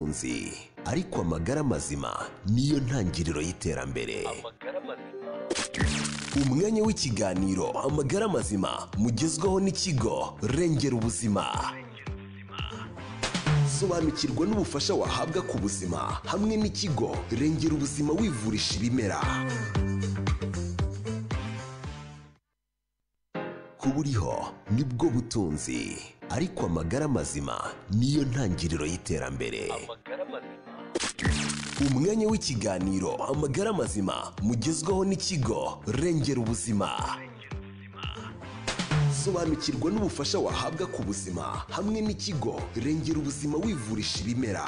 Nzi ariko amagara mazima niyo ntangiriro y'iterambere. Umwanya w'ikiganiro Amagara Mazima mugezwaho n'ikigo Rengera Ubuzima. Sobanukirwa n'ubufasha wahabwa ku buzima hamwe n'ikigo Rengera Ubuzima wivurisha ibimera. Kuba uriho nibwo butunzi, ariko amagara mazima niyo ntangiriro y'iterambere. Umwanya w'ikiganiro Amagara Mazima mugezwaho n'ikigo Rengera Ubuzima. Sobanukirwa n'ubufasha wahabwa ku buzima hamwe n'ikigo Rengera Ubuzima wivurisha ibimera.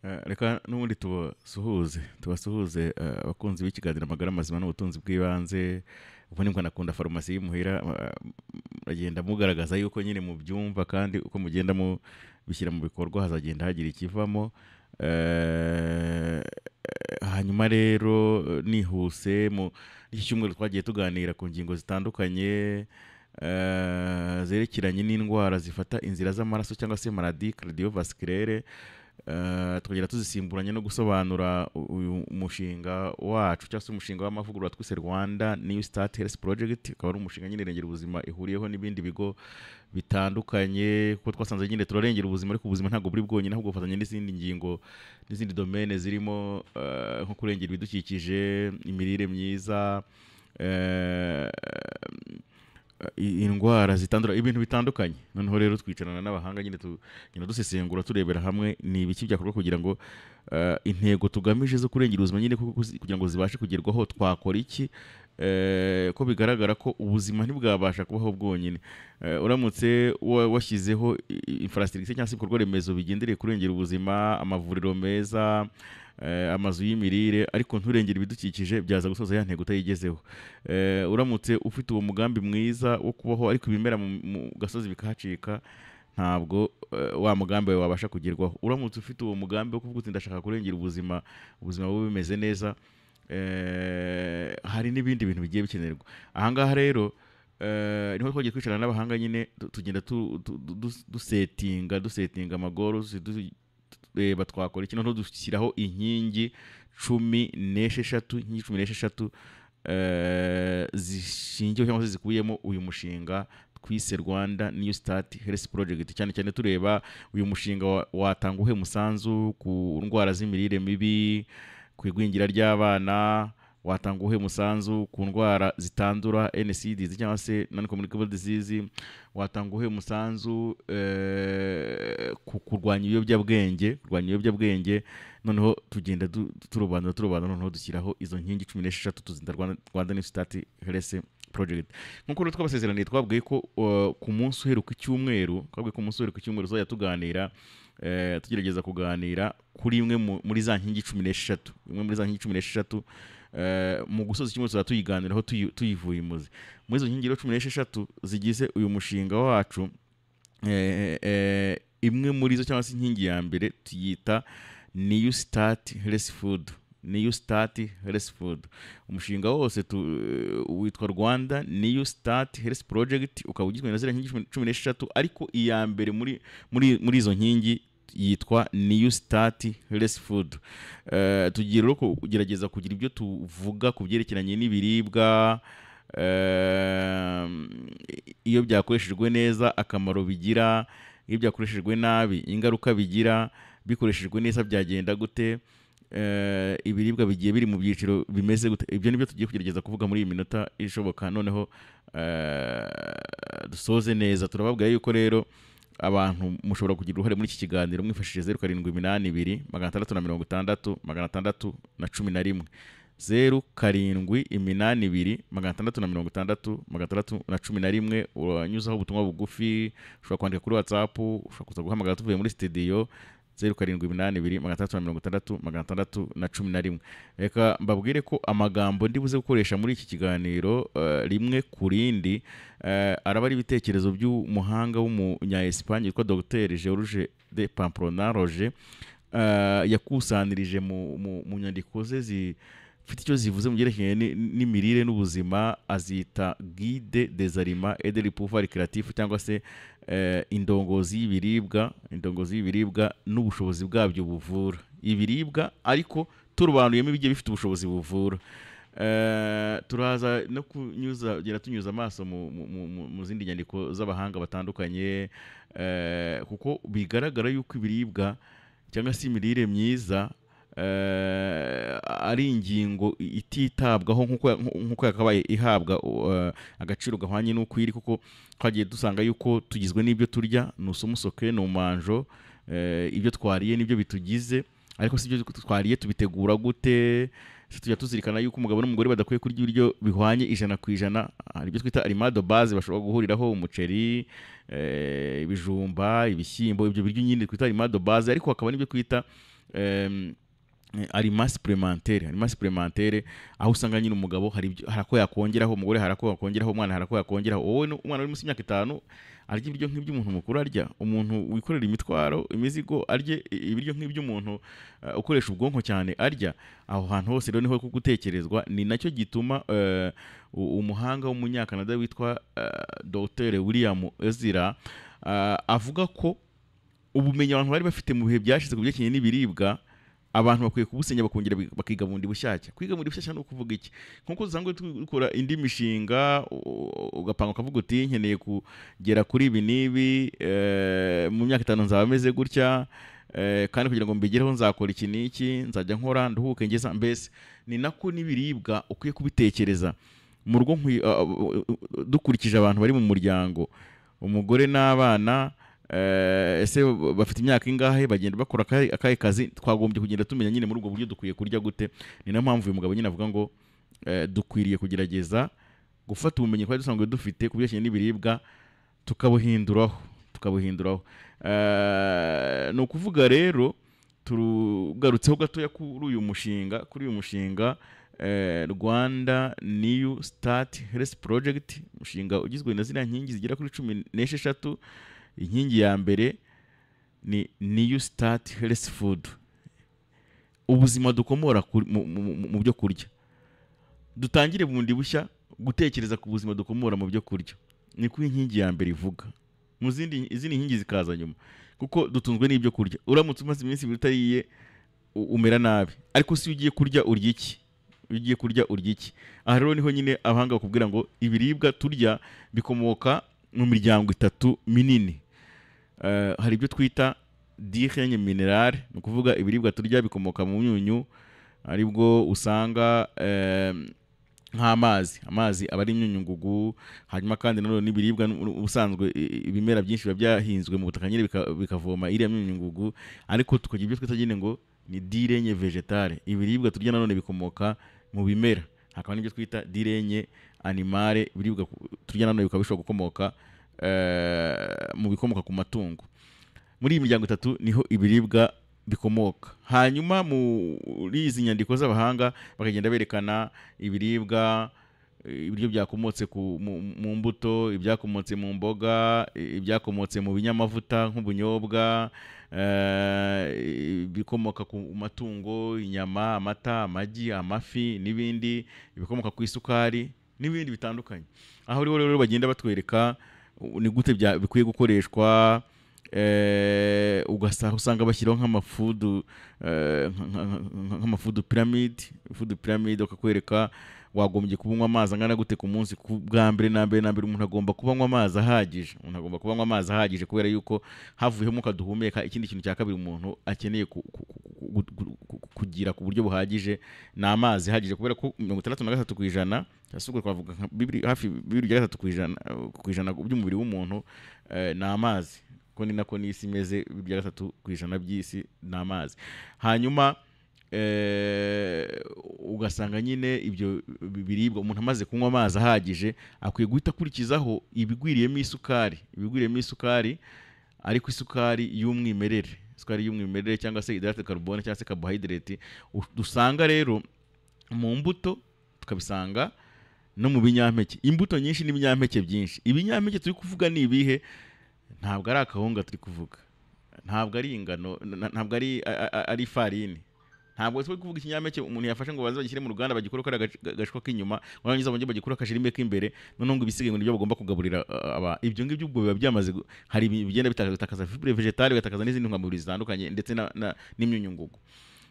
Reka n'ubundi tubasuhuze abakunzi b'ikiganiro Amagara Mazima n'ubutunzi bw'ibanze. Ubu nibwo nakunda farumasi y'imuhira, muragenda mugaragaza yuko nyine mubyumva, kandi uko mugenda mubishyira mu bikorwa hazagenda hagira ikivamo. Hanyuma rero nihuse mu iki cyumweru twagiye tuganira ku ngingo zitandukanye zerekeranye n'indwara zifata inzira z'amaraso cyangwa se maladie cardiovasculaire. Tukagenda tuzisimburanye no gusobanura uyu mushinga wacu cyangwa se umushinga w'amavugurura twise Rwanda New Start Health Project, akaba ari umushinga nyine Rengera Ubuzima ihuriyeho n'ibindi bigo bitandukanye, kuko twasanze nyine turarengera ubuzima ariko ubuzima ntabwo buri bwonyine, ahubwo bufatanye n'izindi ngingo n'izindi domaine zirimo nko kurengera ibidukikije, imirire myiza, indwara zitandura, ibintu bitandukanye. Noneho rero twicarana n'abahanga nyine tugenda dusesengura turebera hamwe ni ibiki byakorwa kugira ngo intego tugamije zo kurengera ubuzima nyine kugira ngo zibashe kugerwaho twakora iki, ko bigaragara ko ubuzima ntibwabasha kubaho bwonyine. Uramutse washyizeho infrastructure cyangwa se ibikorwa remezo bigendereye kurengera ubuzima, amavuriro meza, amazu y'imirire, ariko nturengere ibidukikije, byaza gusoza ya ntego utayigezeho. Uramutse ufite uwo mugambi mwiza wo kubaho ariko ibimera mu gasozi bikahacika, ntabwo wa mugambi wawe wabasha kugerwaho. Uramutse ufite uwo mugambi wo kuvuga uti ndashaka kurengera ubuzima, ubuzima bube bumeze neza, hari n'ibindi bintu bigiye bikenerwa. Ahangaha rero niho twagiye twicarana n'abahanga nyine, tugenda dusetinga amagoro, reba twakora iki, noneho dushyiraho inkingi 16, inkingi 16 zishingiye cyangwa se zikubiyemo uyu mushinga twise Rwanda New Start Health Project. Cyane cyane tureba uyu mushinga watanga uhe musanzu ku ndwara z'imirire mibi, ku igwingira ry'abana, watanga uhe musanzu ku ndwara zitandura NCDs cyangwa se non communicable disease, watanga uhe musanzu ku kurwanya ibiyobyabwenge. Noneho tugenda turobanura, noneho dushyiraho izo nkingi 16 tuzinda Rwanda New Start Health Project. Nkuko rero twabasezeraniye, twabwiye ko ku munsi uheruka icyumweru, twabwiye ko umunsi uheruka icyumweru tuzajya tuganira, tugerageza kuganira kuri imwe muri za nkingi 16, imwe muri za nkingi 16, mu gusoza icyumweru tuzajya tuyiganiraho tuyivuye imuzi. Muri izo nkingi rero 16 zigize uyu mushinga wacu, imwe muri zo cyangwa se inkingi ya mbere tuyita New Start Health Food. New Start Health Food. Umushinga wose witwa Rwanda New Start Health Project, ukaba ugizwe na ziriya nkingi 16, ariko iya mbere muri izo nkingi yitwa New Start Health Food. Tugiye rero kugerageza kugira ibyo tuvuga ku byerekeranye n'ibiribwa, iyo byakoreshejwe neza akamaro bigira, iyo byakoreshejwe nabi ingaruka bigira, bikoreshejwe neza byagenda gute, ibiribwa bigiye biri mu byiciro bimeze gute. Ibyo nibyo tugiye kugerageza kuvuga muri iyi minota ishoboka, noneho dusoze neza. Turababwira yuko rero abantu mushobora kugira uruhare muri iki kiganiro mwifashishije 0782 660 611, 0782 660 611. Uranyuzaho ubutumwa bugufi, ushobora kwandika kuri WhatsApp, ushobora kuza guhamagara tuvuye muri studio, 0782 660 611. Reka mbabwire ko amagambo ndi buze gukoresha muri iki kiganiro rimwe ku rindi araba ari ibitekerezo by'umuhanga w'umunya Espagne witwa Dr Georges de Pamplona Roger, yakusanirije mu nyandiko ze zifite icyo zivuze mu byerekeranye n'imirire n'ubuzima, azita Guide des aliments et de pouvoir créatif, cyangwa se indongozi y'ibiribwa, indongozi y'ibiribwa n'ubushobozi bwabyo buvura. Ibiribwa ariko turobanuyemo ibigiye bifite ubushobozi buvura. Turaza no kunyuza, gera tunyuza amaso mu zindi nyandiko z'abahanga batandukanye, kuko bigaragara yuko ibiribwa cyangwa se imirire myiza ari ingingo ititabwaho nk'uko yakabaye ihabwa agaciro gahwanye n'uko iri, kuko twagiye dusanga yuko tugizwe n'ibyo turya, ni usumusoke ni umanjo, ibyo twariye nibyo bitugize. Ariko si ibyo twariye tubitegura gute? Se tujya tuzirikana yuko umugabo n'umugore badakwiye kurya ibiryo bihwanye 100%? Hari ibyo twita aliments de base bashobora guhuriraho: umuceri, ibijumba, ibishyimbo, ibyo biryo nyine twita aliments de base. Ariko hakaba n'ibyo twita aliments supplémentaires, aliments supplémentaires, aho usanga nyine umugabo hari ako yakongeraho, umugore hari ako yakongeraho, umwana hari ako yakongeraho. Wowe umwana uri munsi y'imyaka 5 arya ibiryo nk'iby'umuntu mukuru arya, umuntu wikorera imitwaro, imizigo, arye ibiryo nk'iby'umuntu ukoresha ubwonko cyane arya. Aho hantu hose rero niho gutekerezwa. Ni nacyo gituma umuhanga w'Umunyakanada witwa Dr William Ezra avuga ko ubumenyi abantu bari bafite mu bihe byashize ku byerekeranye n'ibiribwa, abantu bakwiye kubusenya, bakongera bakiga bundi bushyashya. Kwiga bundi bushyashya ni ukuvuga iki? Nk'uko dusanzwe dukora indi mishinga, ugapanga ukavuga uti: "Nkeneye kugera kuri ibi n'ibi, mu myaka 5 nzaba meze gutya, kandi kugira ngo mbigereho nzakora iki n'iki, nzajya nkora nduhuke ngeza." Mbese ni nako n'ibiribwa ukwiye kubitekereza mu rugo. Dukurikije abantu bari mu muryango, umugore n'abana, ese bafite imyaka ingahe? Bagenda bakora akahe kazi? Twagombye kugenda tumenya nyine muri ubwo buryo dukwiye kurya gute. Ni nayo mpamvu uyu mugabo nyine avuga ngo dukwiriye kugerageza gufata ubumenyi twari dusanzwe dufite ku byerekeranye n'ibiribwa, tukabuhinduraho. Ni ukuvuga rero, tugarutseho gatoya kuri uyu mushinga Rwanda New Start Health Project, umushinga ugizwe na ziriya nkingi zigera kuri 16. Inkingi ya mbere ni New Start Health Food, ubuzima dukomora mu byo kurya. Dutangire bundi bushya gutekereza ku buzima dukomora mu byo kurya, niko inkingi ya mbere ivuga. Mu zindi, izindi nkingi zikaza nyuma, kuko dutunzwe n'ibyo kurya. Uramutse umaze iminsi 2 utariye, umera nabi. Ariko si iyo ugiye kurya urya iki? Iyo ugiye kurya urya iki? Aha rero niho nyine abahanga bakubwira ngo ibiribwa turya bikomoka mu miryango itatu minini. Hari ibyo twita de règne minéral, ni ukuvuga ibiribwa turya bikomoka mu myunyu, aribwo usanga nk'amazi, amazi aba ari imyunyungugu. Hanyuma kandi nanone n'ibiribwa ubusanzwe ibimera byinshi biba byahinzwe mu butaka nyine bikavoma iriya myunyungugu. Ariko tukagira ibyo twita nyine ngo ni de règne végétal, ibiribwa turya nanone bikomoka mu bimera. Hakaba n'ibyo twita de règne animal, ibiribwa turya nanone bikaba bishobora gukomoka mu bikomoka ku matungo. Muri iyi miryango itatu niho ibiribwa bikomoka. Hanyuma muri izi nyandiko z'abahanga bakagenda berekana ibiribwa, ibiryo byakomotse mu mbuto, ibyakomotse mu mboga, ibyakomotse mu binyamavuta nk'ubunyobwa, ibikomoka ku matungo, inyama, amata, amagi, amafi n'ibindi, ibikomoka ku isukari n'ibindi bitandukanye. Aho rero bagenda batwereka ni gute bikwiye gukoreshwa. Ugasanga bashyiraho nk'amafood nk'amafood pyramid, food pyramid, bakakwereka wagombye kunywa amazi angana gute ku munsi. Ku bwa mbere na mbere na mbere, umuntu agomba kuba anywa amazi ahagije. Umuntu agomba kuba anywa amazi ahagije, kubera yuko havuyeho umwuka duhumeka, ikindi kintu cya kabiri umuntu akeneye kugira ku buryo buhagije ni amazi ahagije, kubera ko 63%, cyangwa se ubwo twavuga nka bibiri, hafi 2.3% ku ijana by'umubiri w'umuntu ni amazi, ko ni nako n'isi imeze, 2.3% by'isi ni amazi. Hanyuma ugasanga nyine ibyo biribwa, umuntu amaze kunywa amazi ahagije, akwiye guhita akurikizaho ibigwiriyemo isukari, ibigwiriyemo isukari, ariko isukari y'umwimerere, isukari y'umwimerere cyangwa se hydrate carbone cyangwa se carbohydrate, dusanga rero mu mbuto, tukabisanga no mu binyampeke, imbuto nyinshi n'ibinyampeke byinshi. Ibinyampeke turi kuvuga ni ibihe? Ntabwo ari akawunga turi kuvuga, ntabwo ari ingano, ntabwo ari ifarini. Ntabwo twe kuvuga ikinyampeke umuntu yafashe ngo baze bagishyire mu ruganda bagikore kariya gashwa k'inyuma, barangiza bongere bagikore akashirime k'imbere, noneho ngo ibisigaye ngo nibyo bagomba kugaburira aba. Ibyo ngibyo ubwo biba byamaze hari ibintu bigenda bitakaza fibre végétale, bigatakaza n'izindi ntungamubiri zitandukanye ndetse n'imyunyungugu.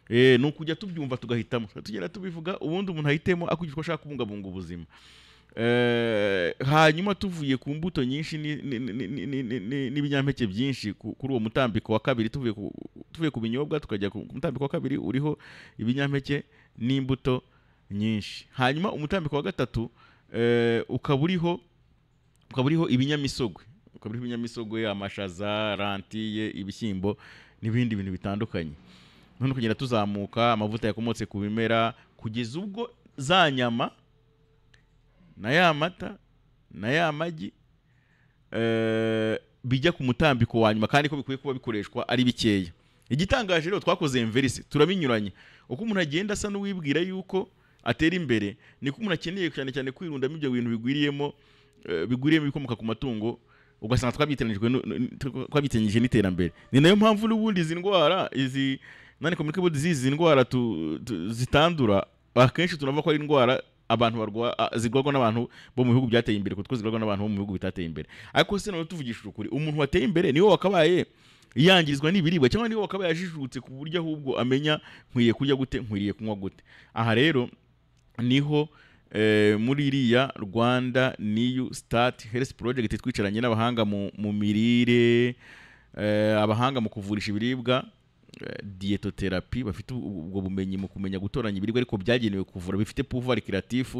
Ni ukujya tubyumva tugahitamo, tugenda tubivuga, ubundi umuntu ahitemo akurikije uko ashaka kubungabunga ubuzima. Hanyuma tuvuye ku mbuto nyinshi n'ibinyampeke byinshi kuri uwo mutambiko wa kabiri, tuvuye ku binyobwa tukajya ku mutambiko wa kabiri uriho ibinyampeke n'imbuto nyinshi. Hanyuma umutambiko wa gatatu ukaba uriho ibinyamisogwe, amashaza, lentille, ibishyimbo n'ibindi bintu bitandukanye. None kugenda tuzamuka, amavuta yakomotse ku bimera, kugeza ubwo za nyama na ya mata na ya magi bijya ku mutambiko wa nyuma, kandi ko bikwiye kuba bikoreshwa ari bikeya. Igitangaje rero, twakoze inverse, turabinyuranye. Uko umuntu agenda asa n'uwibwira yuko atera imbere, niko umuntu akeneye cyane cyane kwirundamo ibyo bintu bigwiriyemo ibikomoka ku matungo, ugasanga twabyitiranyije n'iterambere. Ni nayo mpamvu n'ubundi izi ndwara, izi non communicable disease, izi ndwara zitandura, akenshi tunavuga ko ari indwara abantu zirwarwa n'abantu bo mu bihugu byateye imbere, kuko zirwarwa n'abantu bo mu bihugu bitateye imbere. Ariko se noneho tuvugishije ukuri, umuntu wateye imbere niwe wakabaye yangirizwa n'ibiribwa, cyangwa niwe wakabaye ajijutse ku buryo ahubwo amenya nkwiriye kurya gute, nkwiriye kunywa gute? Aha rero niho muri iriya Rwanda New Start Health Project twicaranye n'abahanga mu mirire, abahanga mu kuvurisha ibiribwa, diétothérapie, bafite ubwo bumenyi mu kumenya gutoranya ibiribwa ariko byagenewe kuvura, bifite pouvoir curatif.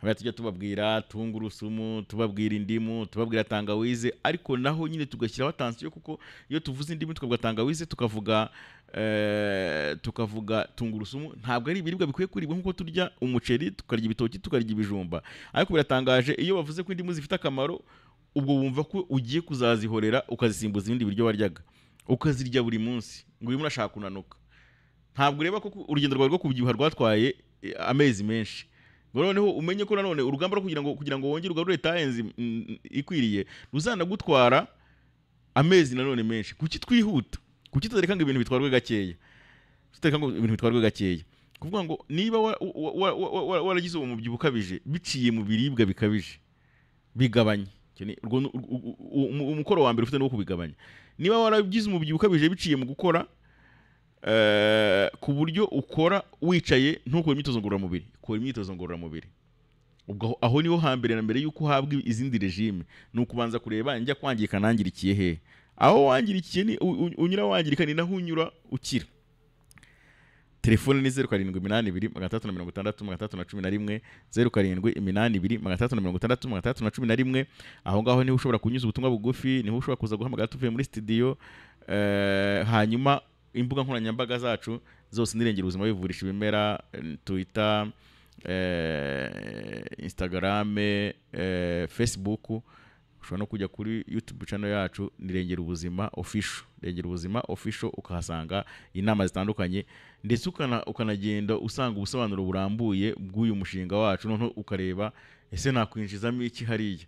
Hariya tujya tubabwira tungurusumu, tubabwira indimu, tubabwira tangawize, ariko naho nyine tugashyiraho attention, kuko iyo tuvuze indimu, tukavuga tangawize, tukavuga tungurusumu, ntabwo ari ibiribwa bikwiye kuribwa nk'uko turya umuceri, tukarya ibitoki, tukarya ibijumba. Ariko biratangaje, iyo bavuze ko indimu zifite akamaro, ubwo wumva ko ugiye kuzazihorera ukazisimbuza ibindi biryo waryaga, ukazirya buri munsi, ngo urimo urashaka kunanuka. Ntabwo ureba ko urugendo rwawe rwo kubyibuha rwatwaye amezi menshi, ngo noneho umenye ko nanone urugamba rwo kugira ngo wongere ugarure taille ikwiriye ruzanagutwara amezi nanone menshi. Kuki twihuta? Kuki tutareka ngo ibintu bitwarwe gakeya? Tutareka ngo ibintu bitwarwe gakeya, kuvuga ngo niba waragize uwo mubyibuho ukabije biciye mu biribwa bikabije, bigabanye. Icyo ni- urwo ni- umukoro wa mbere ufite ni uwo kubigabanya. Niba waragize umubyibuho ukabije biciye mu gukora ku buryo ukora wicaye, ntukore imyitozo ngororamubiri, kora imyitozo ngororamubiri. Ubwo aho niho hambere na mbere yuko uhabwa izindi régime, ni ukubanza kureba njya kwangirika nangirikiye hehe. Aho wangirikiye ni unyura wangirika, ni naho unyura ukira. Telefone ni 0782360611, 0782360611. Aho ngaho niho ushobora kunyuza ubutumwa bugufi, niho ushobora kuza guhamagara tuvuye muri studio. Hanyuma imbuga nkoranyambaga zacu zose nirengera ubuzima bivurisha ibimera, Twitter, Instagram, Facebook. Ushobora no kujya kuri YouTube channel yacu, nirengera ubuzima official, Rengera Ubuzima Official, ukahasanga inama zitandukanye, ndetse ukanagenda usanga ubusobanuro burambuye bw'uyu mushinga wacu. Noneho ukareba: ese nakwinjizamo iki hariya?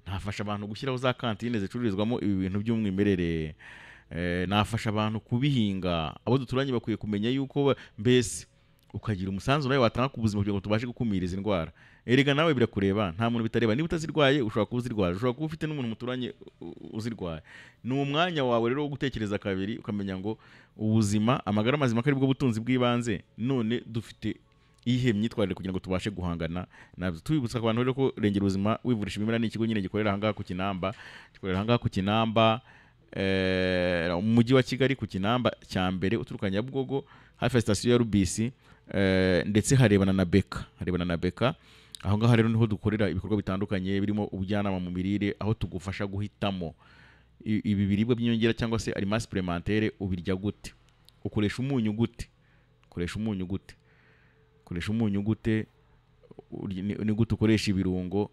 Nafasha abantu gushyiraho za kantine zicururizwamo ibi bintu by'umwimerere, nafasha abantu kubihinga, abo duturanye bakwiye kumenya yuko mbese ukagira umusanzu nawe watanga ku buzima kugira ngo tubashe gukumira izi ndwara. Erega nawe birakureba, nta muntu bitareba. Niba utazirwaye, ushobora kuba uzirwaye, ushobora kuba ufite n'umuntu muturanye uzirwaye. Ni umwanya wawe rero wo gutekereza kabiri, ukamenya ngo ubuzima, amagara mazima, ko ari bwo butunzi bw'ibanze. None dufite iyihe myitwarire kugira ngo tubashe guhangana nabyo? Tubibutsa abantu rero ko Rengera Ubuzima Wivurisha Ibimera ni ikigo nyine gikorera ahangaha ku Kinamba, gikorera ahangaha ku Kinamba, mu mujyi wa Kigali, ku Kinamba cya mbere uturuka Nyabugogo, hafi ya sitasiyo ya Rubisi, ndetse harebana na Beka, harebana na Beka. Aho ngaho rero niho dukorera ibikorwa bitandukanye birimo ubujyanama mu mirire, aho tugufasha guhitamo ibi biribwa by'inyongera cyangwa se aliments supplémentaires. Ubirya gute? Ukoresha umunyu gute? Ukoresha umunyu gute? Ukoresha umunyu gute? Ni gute ukoresha ibirungo,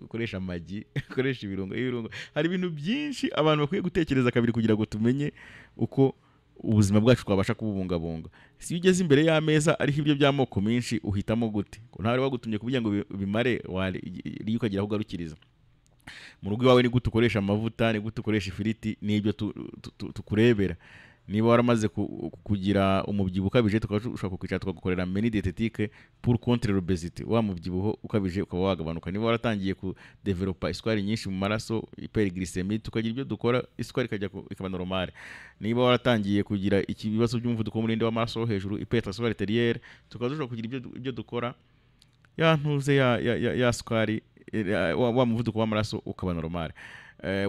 ukoresha amagi, ukoresha ibirungo? Hari ibintu byinshi abantu bakwiye gutekereza kabiri kugira ngo tumenye uko ubuzima bwacu twabasha kububungabunga. Si iyo ugeze imbere y'ameza ariho ibyo by'amoko menshi, uhitamo gute? Ko ntawe wagutumye kugira ngo bimare, wariye ukagira aho ugarukiriza. Mu rugo iwawe ni gute ukoresha amavuta? Ni gute ukoresha ifiriti? N'ibyo tukurebera. Niba waramaze kugira umubyibuho ukabije, tukaba dushobora kukwicara tukagukorera menu diététique pour contre l'obésité, wa mubyibuho ukabije ukaba wagabanuka. Niba waratangiye kudevelopa isukari nyinshi mu maraso, hyperglycémie, tukagira ibyo dukora isukari ikajya ikaba normale. Niba waratangiye kugira ibibazo by'umuvuduko w'umurindi w'amaraso wo hejuru, hypertension artérielle, tukaba dushobora kugira ibyo dukora ya ntuze ya sukari wa muvuduko w'amaraso ukaba normale.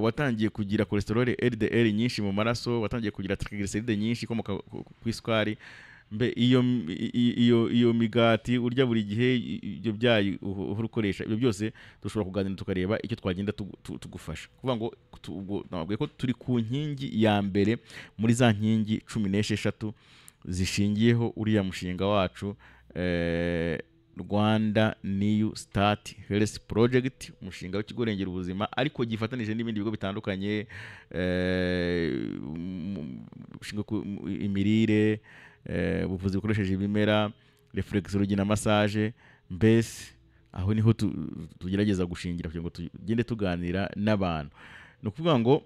Watangiye kugira cholesterol LDL nyinshi mu maraso, watangiye kugira triglyceride nyinshi ikomoka ku isukari, mbe iyo migati urya buri gihe, ibyo byayi uhora ukoresha, ibyo byose dushobora kuganira tukareba icyo twagenda tugufasha. Kuvuga ngo ubwo nababwiye ko turi ku nkingi ya mbere muri za nkingi 16 zishingiyeho uriya mushinga wacu, Rwanda New Start Health Project, umushinga w'ikigo Rengera Ubuzima ariko gifatanije n'ibindi bigo bitandukanye, ushinzwe imirire, ubuvuzi bukoresheje ibimera, reflexology na massage. Mbese aho niho tugerageza gushingira kugira ngo tugende tuganira n'abantu. Ni ukuvuga ngo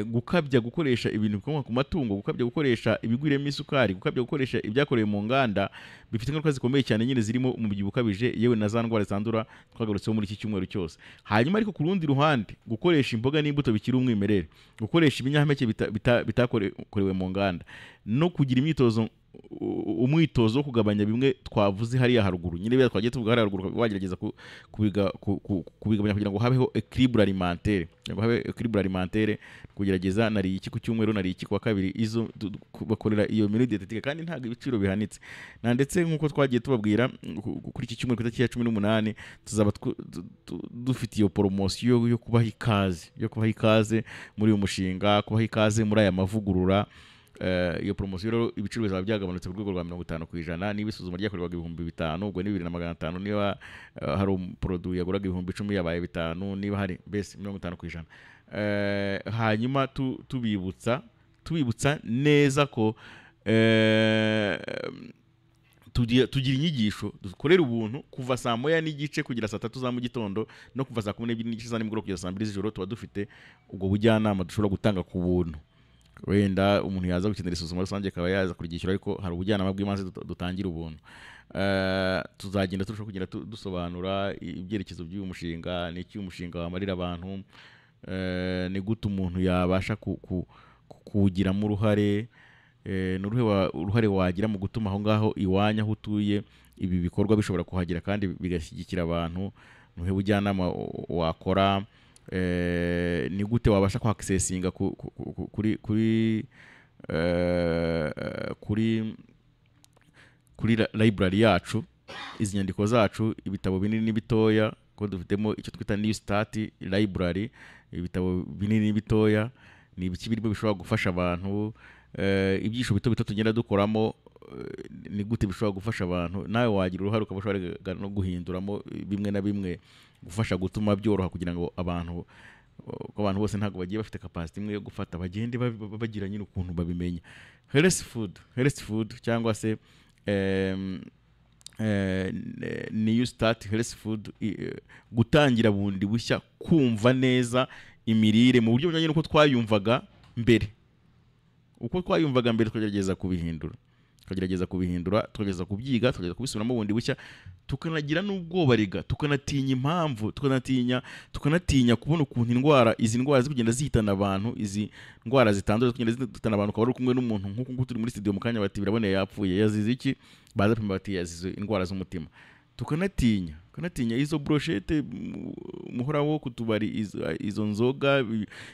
gukabya gukoresha ibintu bikomoka ku matungo, gukabya gukoresha ibigwiremo isukari, gukabya gukoresha ibyakorewe mu nganda bifite ingaruka zikomeye cyane nyine, zirimo umubyibuho ukabije, yewe na za ndwara zitandura twagarutseho muri iki cyumweru cyose. Hanyuma ariko ku rundi ruhande, gukoresha imboga n'imbuto bikiri umwimerere, gukoresha ibinyampeke bitakorewe mu nganda, no kugira imyitozo, umwitozo wo kugabanya bimwe twavuze hariya haruguru nyine, biriya twagiye tuvuga hariya haruguru, wagerageza kubigabanya kugira ngo habeho équilibre alimentaire, kugira ngo habe équilibre alimentaire, kugerageza nariye iki ku cyumweru, nariye iki ku wa kabiri, izo bakorera iyo menu diététique. Kandi ntabwo ibiciro bihanitse na ndetse nk'uko twagiye tubabwira kuri iki cyumweru ku itariki ya 18 tuzaba dufite iyo poromosiyo yo kubaha ikaze muri uyu mushinga, kubaha ikaze muri aya mavugurura. Iyo poromosiyo rero ibiciro bizaba byagabanutse ku rwego rwa 50%. Niba isuzuma ryakorerwaga 5000, ubwo ni 2500. Niba hari produit yaguraga 10,000, yabaye 5000. Niba hari mbese 50%. Hanyuma tubibutsa neza ko tugira inyigisho dukorera ubuntu kuva saa 1:30 kugera saa 3 za mu gitondo, no kuva saa 12:30 za nimugoroba kugeza saa 2 z'ijoro. Tuba dufite ubwo bujyanama dushobora gutanga ku buntu. Wenda umuntu yaza gukenera isuzuma rusange akaba yaza kuryishyura, ariko hari ubujyanama bw'ibanze dutangira ubuntu. Tuzagenda turushaho kugenda dusobanura ibyerekezo by'uyu mushinga, ni iki uyu mushinga wamarira abantu, ni gute umuntu yabasha kuwugiramo uruhare, ni uruhe uruhare wagira mu gutuma aho ngaho iwanyu aho utuye ibi bikorwa bishobora kuhagera kandi bigashyigikira abantu, ni ubuhe bujyanama wakora, ni gute wabasha kwakisesinga kuri library yacu, izi nyandiko zacu, ibitabo binini n'ibitoya, ko dufitemo icyo twita New Start Library, ibitabo binini n'ibitoya, ni ibiki birimo bishobora gufasha abantu, ibyigisho bito bito tugenda dukoramo, ni gute bishobora gufasha abantu. Nawe wagira uruhare ukaba ushobora no guhinduramo bimwe na bimwe, gufasha gutuma byoroha kugira ngo abantu, ko abantu bose ntabwo bagiye bafite capacity imwe yo gufata, bagende bagira nyine ukuntu babimenya. Health food cyangwa se New Start Health Food, gutangira bundi bushya kumva neza imirire mu buryo bujyanye n'uko twayumvaga mbere. Uko twayumvaga mbere tukagerageza kubihindura, tukagerageza kubyiga, tukagerageza kubisubiramo bundi bushya, tukanagira n'ubwoba rega, tukanatinya impamvu, tukanatinya kubona ukuntu indwara, izi ndwara ziri kugenda zihitana abantu, izi ndwara zitandura ziri kugenda zihitana abantu. Ukaba uri kumwe n'umuntu nk'uku nguku turi muri studio mu kanya, bati: "Biraboneye, yapfuye." Yazize iki? Baza pima, bati: "Yazize indwara z'umutima." Tukanatinya izo brochette muhoraho ku tubari, izo nzoga,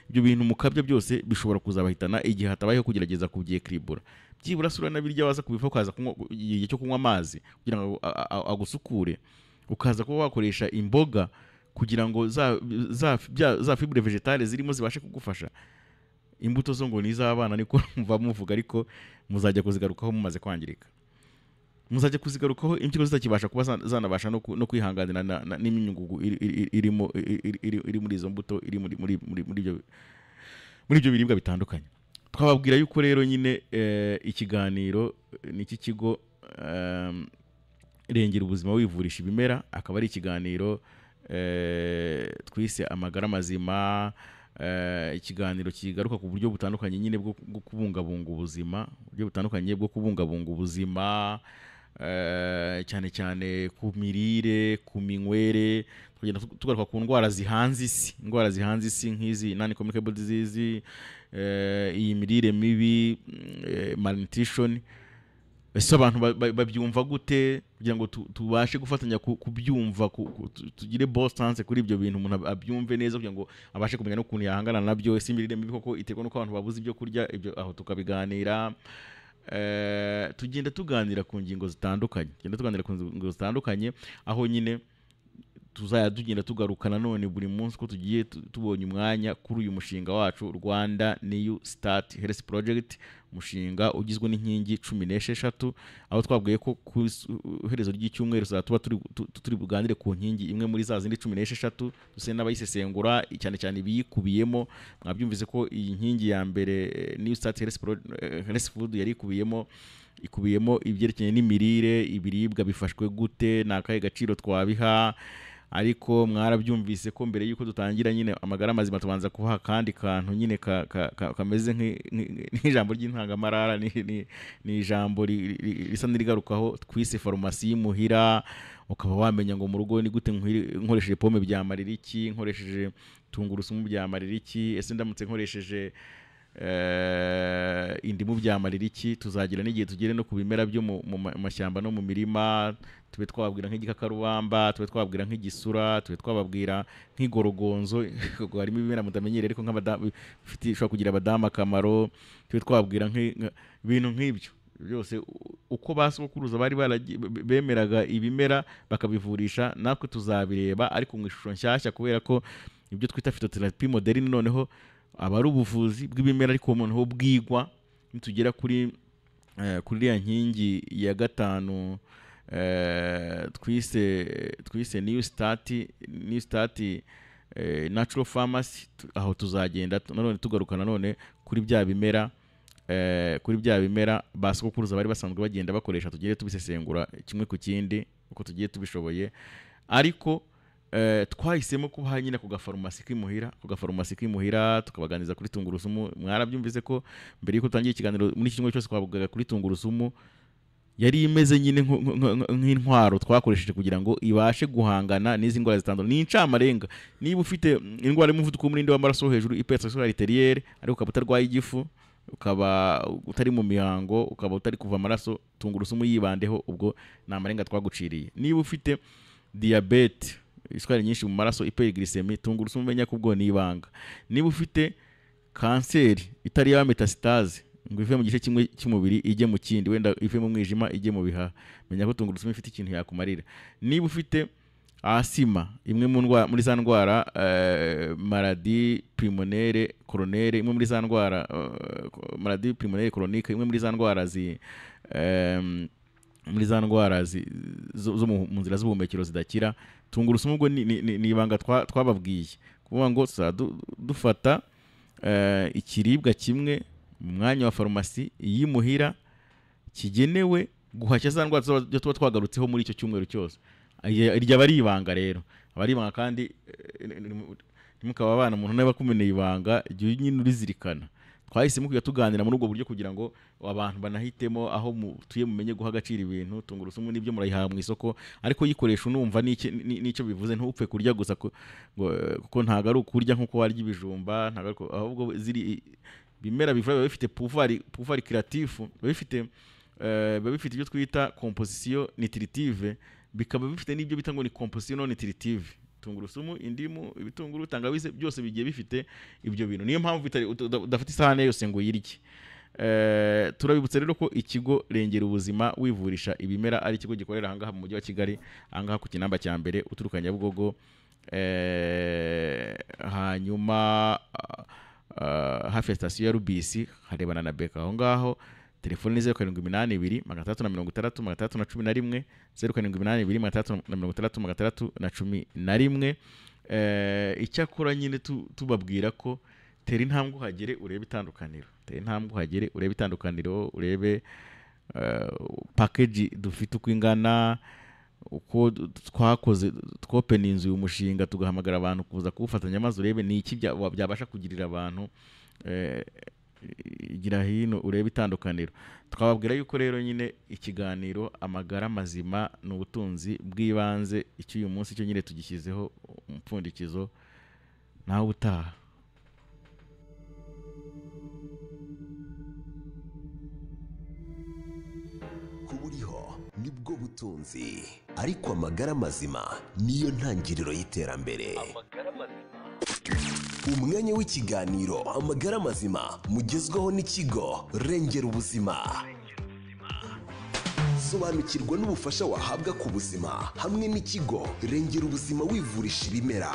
ibyo bintu mukabya byose bishobora kuzabahitana igihe hatabayeho kugerageza kubyekiribura. Byibura sura nabirya, waza kubiva ukaza kunywa igihe cyo kunywa amazi kugira ngo agusukure, ukaza kuba wakoresha imboga kugira ngo za fibre végétale zirimo zibashe kugufasha. Imbuto zo ngo ni iz'abana, niko muva muvuga, ariko muzajya kuzigarukaho mumaze kwangirika, muzajya kuzigarukaho impyiko zitakibasha kuba zanabasha no kwihanganira n'imyunyungugu irimo iri muri izo mbuto, iri muri ibyo biribwa bitandukanye. Twababwira yuko rero nyine ikiganiro ni iki kigo Rengera Ubuzima Wivurisha Ibimera, akaba ari ikiganiro twise Amagara Mazima. Ikiganiro kigaruka ku buryo butandukanye nyine bwo kubungabunga ubuzima, uburyo butandukanye bwo kubungabunga ubuzima, cyane cyane ku mirire, ku minywere. Tugenda tugaruka ku ndwara zihanze isi, indwara zihanze isi nk'izi non communicable disease, iyi mirire mibi, malnutrition. Ese abantu babyumva gute, kugira ngo tubashe gufatanya kubyumva, tugire bon sens kuri ibyo bintu, umuntu abyumve neza kugira ngo abashe kumenya n'ukuntu yahangana nabyo. Ese imirire mibi koko iterwa n'uko abantu babuze ibyo kurya? Ibyo aho tukabiganira. Tugenda tuganira ku ngingo zitandukanye, tugenda tuganira ku ngingo zitandukanye, aho nyine tuzajya tugenda tugaruka nanone buri munsi ko tugiye tubonye umwanya kuri uyu mushinga wacu Rwanda New Start Health Project, umushinga ugizwe n'inkingi 16, aho twabwiye ko ku iherezo ry'icyumweru tuzaba tuba turi buganire ku nkingi imwe muri za zindi 16, duse n'abayisesengura cyane cyane ibiyikubiyemo. Mwabyumvise ko iyi nkingi ya mbere, New Start Health Food, yari ikubiyemo ibyerekeranye n'imirire, ibiribwa bifashwe gute, ni akahe gaciro twabiha. Ariko mwarabyumvise ko mbere y'uko dutangira nyine amagara mazima, tubanza kubaha akandi kantu nyine kameze nk'ijambo ry'intangamarara, ni ijambo risa n'irigarukaho twise farumasi y'imuhira. Ukaba wamenya ngo mu rugo ni gute nkoresheje pome byamarira iki, nkoresheje tungurusumu byamarira iki, ese ndamutse nkoresheje indimu byamarira iki. Tuzagira n'igihe tugere no ku bimera byo mu mashyamba no mu mirima, tube twababwira nk'igikakarubamba, tube twababwira nk'igisura, tube twababwira nk'igorogonzo. Ubwo harimo ibimera mutamenyereye ariko nk'abadamu bifite, bishobora kugira abadamu akamaro, tube twababwira ibintu nk'ibyo byose. Uko ba sogokuruza bari bemeraga ibimera bakabivurisha, natwe tuzabireba ariko mu ishusho nshyashya, kubera ko ibyo twita phytothérapie moderne noneho aba ari ubuvuzi bw'ibimera ariko noneho bwigwa. Nitugera kuri iriya nkingi ya gatanu, twise New Start Natural Pharmacy, aho tuzagenda nanone tugaruka nanone kuri bya bimera ba sogokuruza bari basanzwe bagenda bakoresha, tugende tubisesengura kimwe ku kindi uko tugiye tubishoboye. Ariko twahisemo kubaha nyine ku gafarumasi k'imuhira, ku gafarumasi k'imuhira, tukabaganiriza kuri tungurusumu. Mwarabyumvise ko mbere y'uko dutangiye ikiganiro muri iki cyumweru cyose twavugaga kuri tungurusumu, yari imeze nyine nk'intwaro twakoresheje kugira ngo ibashe guhangana n'izi ndwara zitandukanye. Ni incamarenga. Niba ufite indwara y'umuvuduko w'umurindi w'amaraso wo hejuru, hypertension artérielle, ariko ukaba utarwaye igifu, ukaba utari mu mihango, ukaba utari kuva amaraso, tungurusumu yibandeho, ubwo ni amarenga twaguciriye. Niba ufite diyabete, isukari nyinshi mu maraso, hyperglycémie, tungurusumu umenya ko ubwo ni ibanga. Niba ufite kanseri itari ya métastase, ngo ive mu gice kimwe cy'umubiri ijye mu kindi, wenda ive mu mwijima ijye mu bihaha, menya ko tungurusumu ifite ikintu yakumarira. Niba ufite asima, imwe mu ndwara muri za ndwara, maladie pulmonaire coronaire, imwe muri za ndwara, maladie pulmonaire chronique, imwe muri za ndwara zi muri za ndwara zo mu nzira z'ubuhumekero zidakira, tungurusumu ubwo ni ibanga twababwiye kuvuga ngo tuzajya dufata ikiribwa kimwe mu mwanya wa farumasi y'imuhira kigenewe guhashya za ndwara tuba twagarutseho muri icyo cyumweru cyose. Iryo aba ari ibanga rero, aba ari ibanga kandi ntimukaba abana. Umuntu niba akumeneye ibanga, jya nyine urizirikana. Twahisemo kujya tuganira muri ubwo buryo kugira ngo abantu banahitemo aho mutuye, mumenye guha agaciro ibintu. Tungurusumu nibyo murayihaha mu isoko, ariko yikoresha unumva n'icyo bivuze, ntupfe kurya gusa kuko ntabwo ari ukurya nk'uko warya ibijumba, ntabwo ari ahubwo ziri bimera bivura biba bifite pouvoir curatif, biba bifite ibyo twita composition nutritive, bikaba bifite n'ibyo bita ngo ni composition non nutritive. Tungurusumu, indimu, ibitunguru, tangawizi, byose bigiye bifite ibyo bintu. Niyo mpamvu udafata isahane yose ngo uyirye. Turabibutsa rero ko ikigo Rengera Ubuzima Wivurisha Ibimera ari ikigo gikorera ahangaha mu mujyi wa Kigali, ahangaha ku Kinamba cya mbere uturuka Nyabugogo, hanyuma hafi ya sitasiyo ya Rubisi, harebana na BK aho ngaho. Telefoni ni 0782 660 611, 0782 660 611. Icyakora nyine tubabwira ko tera intambwe uhagere urebe itandukaniro, tera intambwe uhagere urebe itandukaniro, urebe package dufite uko ingana. Uko twakoze, twopeninze uyu mushinga, tugahamagara abantu kuza kuwufatanya, maze urebe ni iki byabasha kugirira abantu. Gira hino urebe itandukaniro. Twababwira yuko rero nyine ikiganiro Amagara Mazima ni Ubutunzi bw'Ibanze, icy'uyu munsi cyo nyine tugishyizeho umupfundikizo. Nawe utaha. Kuba uriho nibwo butunzi, ariko amagara mazima niyo ntangiriro y'iterambere. Umwanya w'ikiganiro Amagara Mazima mugezwaho n'ikigo Rengera Ubuzima. Sobanukirwa n'ubufasha wahabwa ku buzima hamwe n'ikigo Rengera Ubuzima wivurisha ibimera.